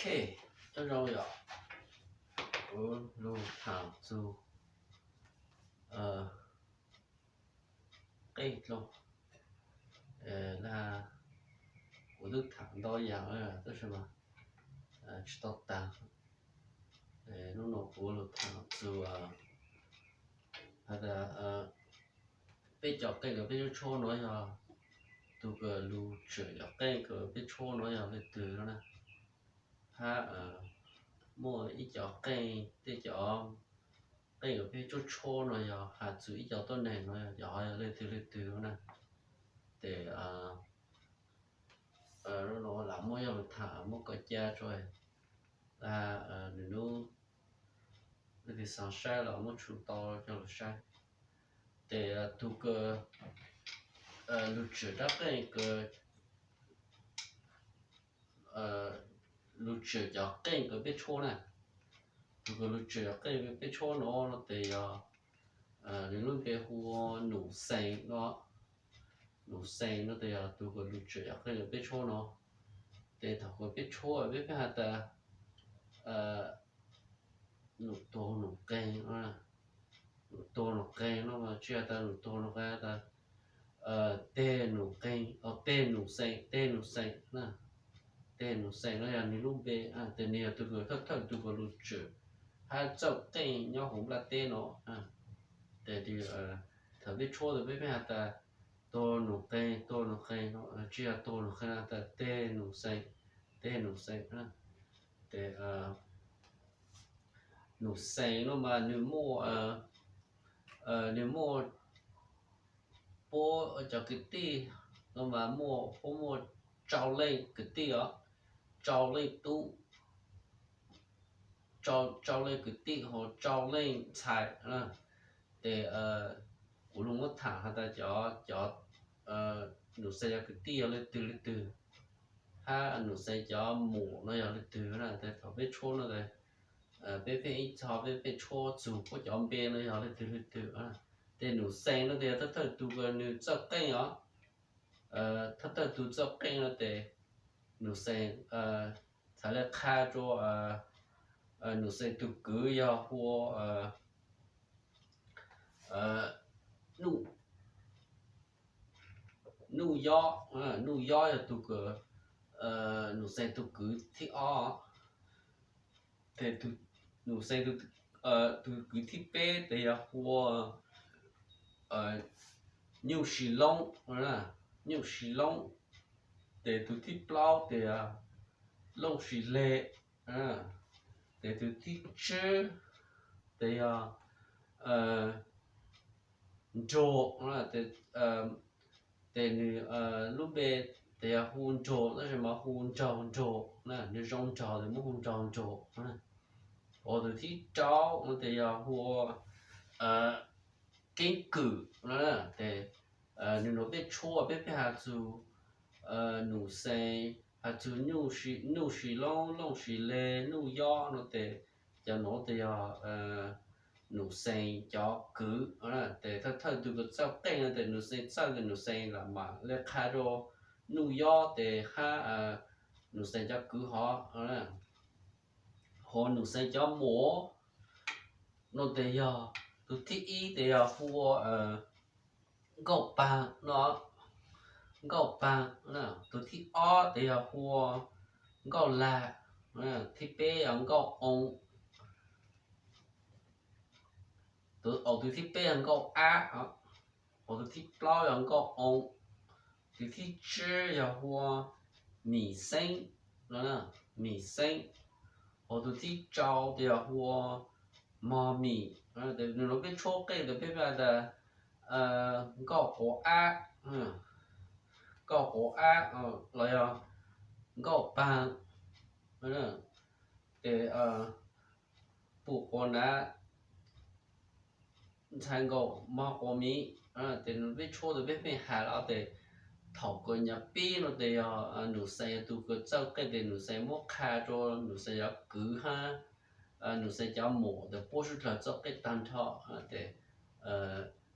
Ok, nyob zoo yom, kuv lug tham txug qeej dlua. Kuv twb tham ntau yaam tab sis mas tsis tau taag. Hnub no kuv lug tham txug has tas peb cov qeej kws peb tshuab tshuab no yog tug kws lug tswm cov qeej kws peb tshuab no yog leej twg no na. Hab muaj ib cov qeej, tej cov qeej kws peb tshuab tshuab no yog has txug ib cov tuab neeg no yog cov ho yog leej twg leej twg no na. Tes no lam muab yog lug tham muab kov ca tso, nws nub leej twg xaav saib los muab tshu tau coj lug saib. Tes tug kws lug tswm rab qeej kws lug tswm cov qeej kws peb tshuab na, tug kws lug tswm cov qeej kws peb tshuab no no tes yog nws lub npe hu ua Num Xees no. Num Xees no tes yog tug kws lug tswm cov qeej kws peb tshuab no. Tes thaum kws peb tshuab peb pheej has tas num tuag num qees, num tuag num qees no mas tsis has tas num tuag num qees, has tas teg num qees, teg num xees, teg num xees na. Teg num xees no yog nws lub npe, tes nws yog tug kws thawj thawj tug kws lug tswm hab txawj qeej nyob huv nplaj teb no. Tes thaum peb tshuab tes peb pheej has tas tuag num qees, tuag num qees no, tsis yog tuag num qees, has tas teg num xees, teg num xees na. Tes num xees no mas nws muaj, nws muaj puab cov kwv tij no mas muaj, puab muaj rau leej kwv tij os, rau leej tub, rau leej kwv tij ho rau leej ntxhais. Tes kuv lug muab tham has tas cov, cov num xees cov kwv tij yog leej twg leej twg, hab num xees cov mum no yog leej twg na. Tes thaum peb tshuab no tes peb pheej ib txhia peb pheej tshuab txug puab cov npe no yog leej twg leej twg. Tes num xees no tes yog thawj thawj tug kws nws txawj qeej os. Thawj thawj tug txawj qeej no tes num xees, txhais le qha rua num xees tug kwv yog hu ua Nuj Yob. Nuj Yob yog tug kws num xees tug kwv thib ob. Tes num xees tug kwv thib peb tes yog hu ua Nyuj Sis Loob, Nyuj Sis Loob. Tes tug thib plaub tes yog Looj Sis Le. Tes tug thib tswb tes yog Nraug. Tes nws lub npe tes yog hu Nraug tab sis mas hu Nraug Nraug na, nws zoo nraug tes muab hu Nraug Nraug. Ho tug thib rau no tes yog hu ua Keeb Kwm no. Tes nws nuav peb tshuab peb pheej has txug num xees, has txug Nuj Sis Loob, Looj Sis Le, Nuj Yob no tes cov nuav tes yog num xees cov kwv. Tes thawj thawj tug kws txawj qeej no tes num xees txawj tes num xees lam mam le qha rua Nuj Yob tes hab num xees cov kwv hov. Ho num xees cov mum no tes yog tug thib ib tes yog hu ua Nkauj Paag no, Nkauj Paag. Tug thib ob tes yog hu ua Nkauj Lag. Thib peb yog Nkauj Oo. Tug, tug thib peb yog Nkauj Ab. Tug thib plaub yog Nkauj Oo. Tug thib tswb yog hu ua Mim Xeeb, Mim Xeeb. Ho tug thib rau tes yog hu ua Mog Mim. Nws nuav peb tshuab qeej tes peb has tas Nkauj Quav Ab, Nkauj Quav Ab los yog Nkauj Paag. Tes Pum Quav Nav, Ntxhais Nkaum Mog Quav Miv. Tes peb tshuab tes peb pheej has los tes thaum kws nyav pib no tes yog num xees yog tug kws txawj qeej tes num xees muab qha rua num xees cov kwv hab num xees cov mum tes puab suav dlawg txawj qeej taag nrho. Tes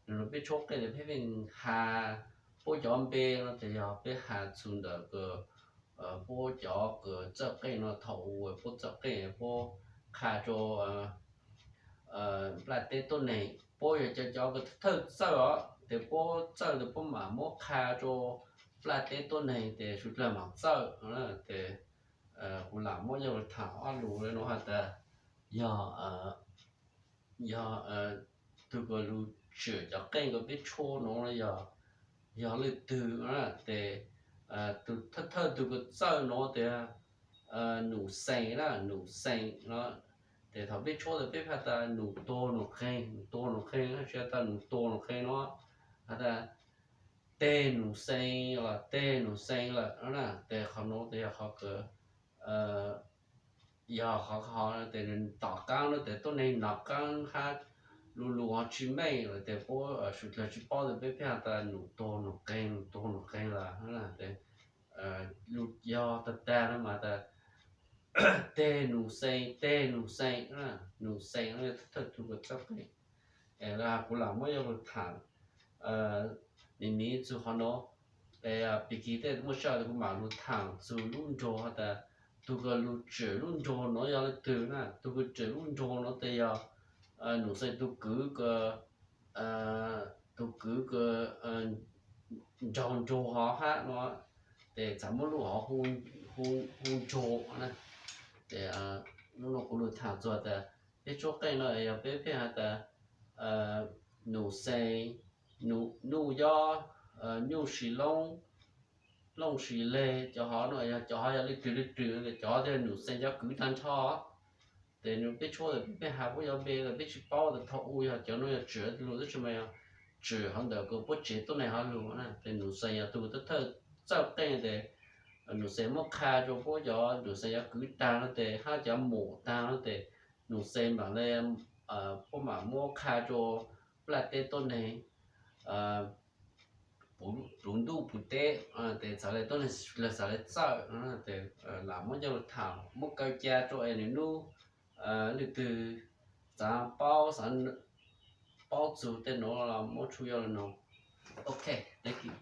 nws nuav peb tshuab qeej tes peb pheej has puab cov npe no tes yog peb has txug ntawm kws puab cov kws txawj qeej no thaum puab txawj qeej puab qha rua nplaj teb tuab neeg, puab yog cov cov kws thawj txawj os, tes puab txawj tes puab mam muab qha rua nplaj teb tuab neeg tes suav dlawg mam txawj. Tes kuv lam muab yog lug thaam ob lug le nuav has tas yog, yog tug kws lug tswm cov qeej kws peb tshuab nuav yog, yog leej twg na, tes tug thawj thawj tug kws txawj nuav tes Num Xees na, Num Xees no. Tes thaum peb tshuab tes peb has tas Num Tuag Num Qeeg, Num Tuag Num Qeeg, tsi has tas Num Tuag Num Qeeg no, has tas Teg Num Xees los Teg Num Xees lawm na. Tes qhov nuav tes yog qhov kws, yog qhov, qhov tes nws tom qaab no tes tuab neeg nom qaab hab lu lug ho tsi meej lawm tes puab suav dlawg tsi paub tes peb pheej has tas Num Tuag Num Qeeg, Num Tuag Num Qeeg lawm. Tes yog tag tag no mas tas Teg Num Xees, Teg Num Xees, Num Xees no yog thawj tug kws txawj qeej. Es kuv lam muab yog lug thaam miv miv txug qhov nuav. Es pig kig tej muaj sij hawm kuv mam lug thaam txug lub nroog has tas tug kws lug tswm lub nroog nuav yog leej twg na. Tug kws tswm lub nroog nuav tes yog Num Xees tug kwv kws, tug kwv kws nraug nroog hov hab no, tes txawm muab lub hov hu nroog na. Tes lub nuav kuv lug thaam txug tas peb tshuab qeej no yog peb pheej has tas Num Xees, Nuj Yob, Nyuj Sis Loob, Looj Sis Leg, cov hov no yog, cov hov yog leej twg leej twg, cov hov tes Num Xees cov kwv tag nrho. Tes nws peb tshuab tes peb pheej has puab cov npe tes peb tsi paub tes thaum u yog cov nuav yog tswm lug tab sis mas yog tswm hov ntawm kws puab tsev tuab neeg hov lug na. Tes Num Xees yog tug thawj txawj qeej tes Num Xees muab qha rua puab cov Num Xees cov kwv tag no tes hab cov mum tag no tes Num Xees mam le, puab mam muab qha rua nplaj teb tuab neeg puv ntuj puv teb, tes txhad le tuab neeg txhad le txawj. Tes lam muab coj lug thaam muab kaw ca rua es nws nub leej twg xaav paub, xaav paub txug tej nuav los muab tshuj yog lug no. Ok, thank you.